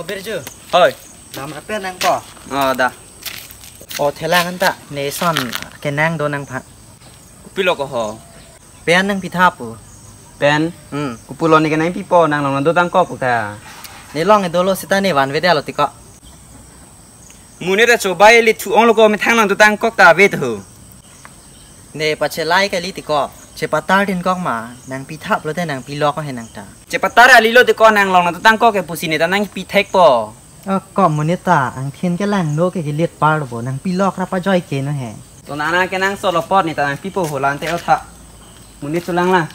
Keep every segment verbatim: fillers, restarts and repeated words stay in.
Birju. Hoi. Dam apen nangpo. Oh, da. O thelang anta, ne son kenang do nangphan. Kopilo ko ho? Pen nangpi tha pu. Pen? Hmm. Kopulo ne kenangpipo, nang long dotangkok pu ta. Ne long dolo seta ne vanvedetlo tiko. Monit achobai le thu onglo ko methang long dotangkok ta ave tho. Ne pachelai kali tiko. Chepatar din kok ma, nangpi tha pulote nangpilok he nang ta. Chepatar alilo tiko nang long dotangkok ke pusi ne ta nangpi thekpo. Oh, ko monit ta, angthin kelang no ke kelit par bo, nangpilok ra pajoi ke no he. To nana kenangsot lo apot ne ta nangpipo ho lante o tha. Monit chelang lang.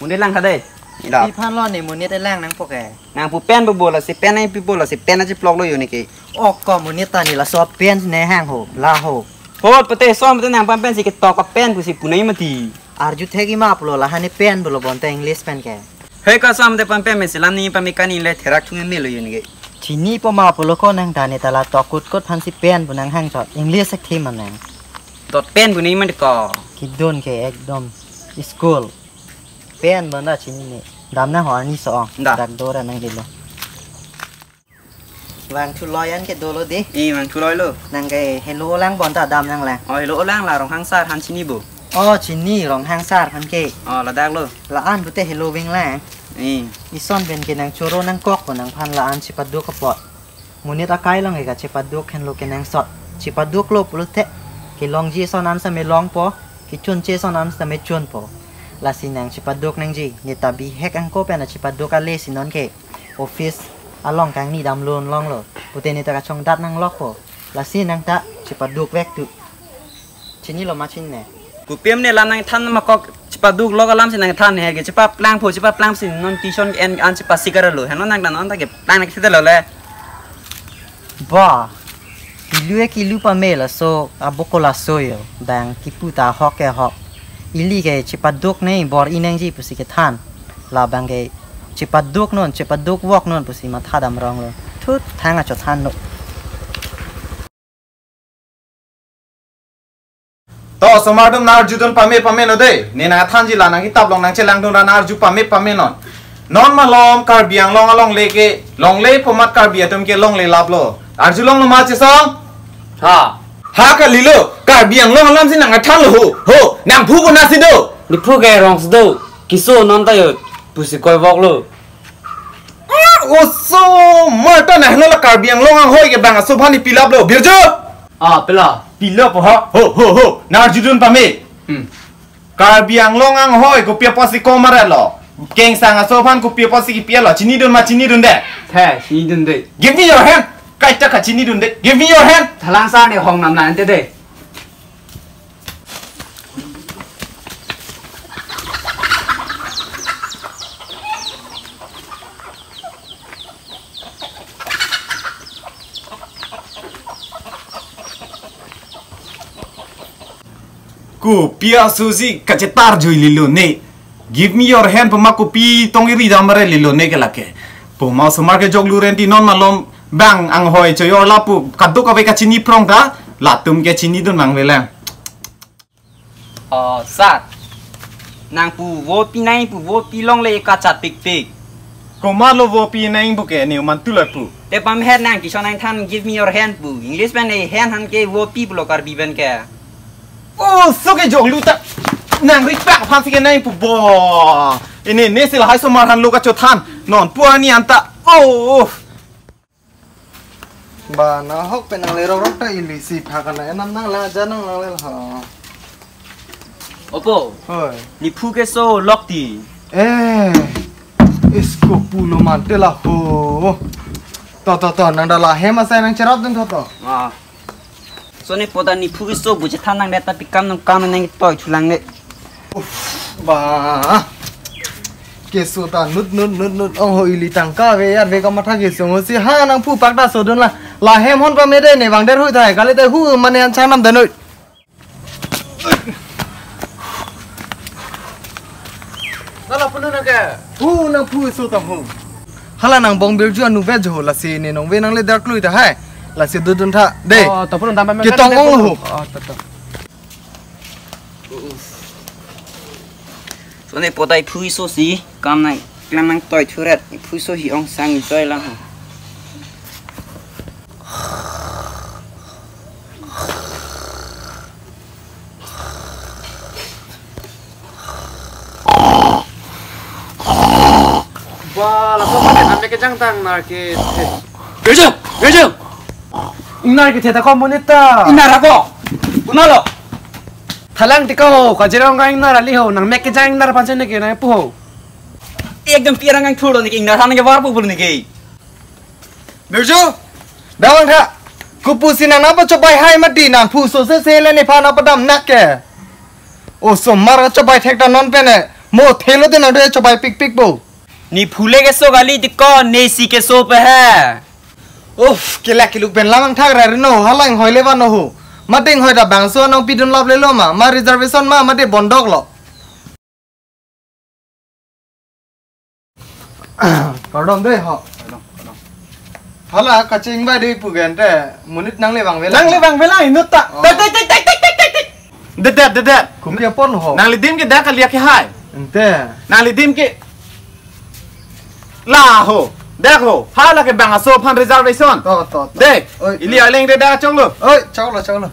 Monit lang tha dei. Ila. Pi aphan lo ne monit lang nangpo ke. Nangpu pen bo bo lasi pen nangpipo lasi pen achiplok lo yo ne ke. Oh, ko monit ta ne laso pen ne hang ho, la ho. Ho, pute som pute nang pam pensi ketok pen pusi punai mati. Arju thek-i ma pulo la hane pen pulo bonta English pen ke. Hei ka som te pam pen mesi lam ni pam ikan ni le therak thung me lo yo ne ke. Chinipo ma pulo ko nang ta ne ta la tok kut kut aphansi pen pu nang hang chot. English ek thi ma nang. Dot pen pu ni man ko. Kidun ke ekdom school. Pen bonta chinine. Dam nang ho arni so ong. Da. Dak dora nang dilo. Vangthu loi an ke dolo de. Eh, vangthu loi lo. Nang ke helo lang bonta dam nang lang. Oh, helo lang la Ronghang sar aphan chini bo. Oh, chini Ronghang sar aphan ke. Oh, ladak lo. La-an pute helo ving lang. Eh. Ison pen ke nang choro nangkok ko nangphan la-an chepaduk apot. Monit akai long ke kachepaduk henlo kenangsot. Chepaduk lo pulote kelongji ason an same longpo, kechunche ason an same chunpo. Lasi nang chepaduk nangji, ne ta bihek angko pen achepaduk ale si non ke. Office along kangni dam lun longlo. Pute ne ta kachongdat nanglokpo. Lasi nang ta chepaduk vek tu. Chinilo ma chinine. Kopi am ne lam nangthan ma kok chepaduk lok alam si nangthan he ke chepaplangpo chepaplang si non tuition ke-en an chepasik ara lo. Heno nang ta non ta keplang nang thitelo le. Ba. Kilu e kilu pame laso aboko laso yo. Bang kipu ta hok ke hok. Ili ke chepaduk ne bor-i nangji pusi kethan. Labang ke chepaduk non, chepaduk vok non pusi matha dam rong lo. Thut thang achot than lo. To, osomar atum nang arjudun pame pame non dei. Ne nangthanji la nang kitap along nangchelangdun ra nang arju pame pame non. Non malom Karbi Anglong alongle ke, longle pu amat Karbi atum ke longle laplo. Arjulonglo ma chesong? Ha. Ha kalilo, Karbi Anglong alam si nangthanlo ho. Ho, nangphu konatsi do? Nephu ke Rongso do, keso non ta yo, pusi koi vok lo. Ah, osomar ta nahlo la Karbi Anglong anghoi ke bang aso aphan ne pilaplo, Birju? Ah, pila. Pila po ha? Ho, ho, ho. Nang arjudun pame. Hmm. Karbi Anglong anghoi kopi apotsi komarlo. Kengsang aso aphan kopi apotsi kipilo. Chinidun ma chinidunde? The, chinidunde. Give me your hand. Kaita kachinidunde. Give me your hand. Thalang sar ne hong nam nang te de. Kopi aso si kachetar jui lilo ne. Give me your hand puma kopi tong iri dam re lilo ne ke lake. Puma osomar ke jok lu renti non malom bang anghoi choyor lapu kaduk kave kachini prong ta latum ke chinidun mang velang. Oh, sir. Nangpu vopi nangpu vopi longle kachat pikpik. Komatlo vopi nangpu ke ne mantu lapu. Te pam het nang kison nangthan give me your hand pu. English pen ne hand han ke vopi pulo Karbi pen ke. Oh, so ke jok lu ta. Nang rik pak aphan si ke nangpu bo. Ini ne sila hai osomar hanlo kachothan. Non pu ani anta. Oh. Ba nahok pen nang lerok rok ta ili si pha kana enam nang la ja nang lang lel ha. Opo. Hoi. Nephu keso lok ti. Eh. Isko pulo mante la ho. To to to nang da la hem asai nang cherap dun to to. Ah. So ne pota nephu keso bu chethan nang deta pikam nang kam nang toi chulang ne. Uff, ba. Keso ta nut nut nut nut ong ho ili tangka ave yar ave kamatha keso ngo si ha nangphu pak ta sodun la. La hem hon pame de ne bang der hui thai kali te hu mane an chanam de noi. Hala punu nang ke. Hu nangphu keso ta hu. Hala nang bong Birju anu ve jo lasi ne nong ve nang le dar klui ta hai. Lasi dudun tha de. Oh, to punu dam pame. Ketong ong ho. Oh, to to. So ne pota nephu keso si kam nang klam nang toi thuret nephu keso hi ong sang choi lang ho. Wah, laso paket nangmek kejang tang nar ke. Rejo, rejo. Ingnar kethe ta ko monit ta. Ingnar ako. Kunalo. Thalang tiko ho, Kaziranga ingnar ali ho, nangmek kejang ingnar aphan si neke nangpu ho. Ekdom pirang ang thulo neke ingnar han ke var pu bulu neke. Birju, dawang tha. Kopusi nang nangpachobai hai mati nangphu so se se le nephan nangpadam nak ke. Osomar chobai thek ta non pen e. Mo thelo te nang do chobai pikpik bo. Ne phule keso kali tiko, ne si keso pe he. Uff, kelak keluk pen lamang thak ra rino, hala inghoi le vano ho. Mate inghoi ta bangso nangpidun lap lelo ma, ma reservation ma, mate bondok lo. Kardom dei ho. Hala kachingbai dei pu gen te, monit nangle vangve lang. Nangle vangve lang inut ta. Oh. Tek, tek, tek. Dedet, dedet. Kopi apor lo ho. Nangli adim ke dak kali ke hai. Ante. Nangli adim ke. La ho. Dak ho. Hala ke bangso aphan reservation. To, to, to. Dei. Oi. Ili aleng de dak choklo. Oi, choklo, choklo.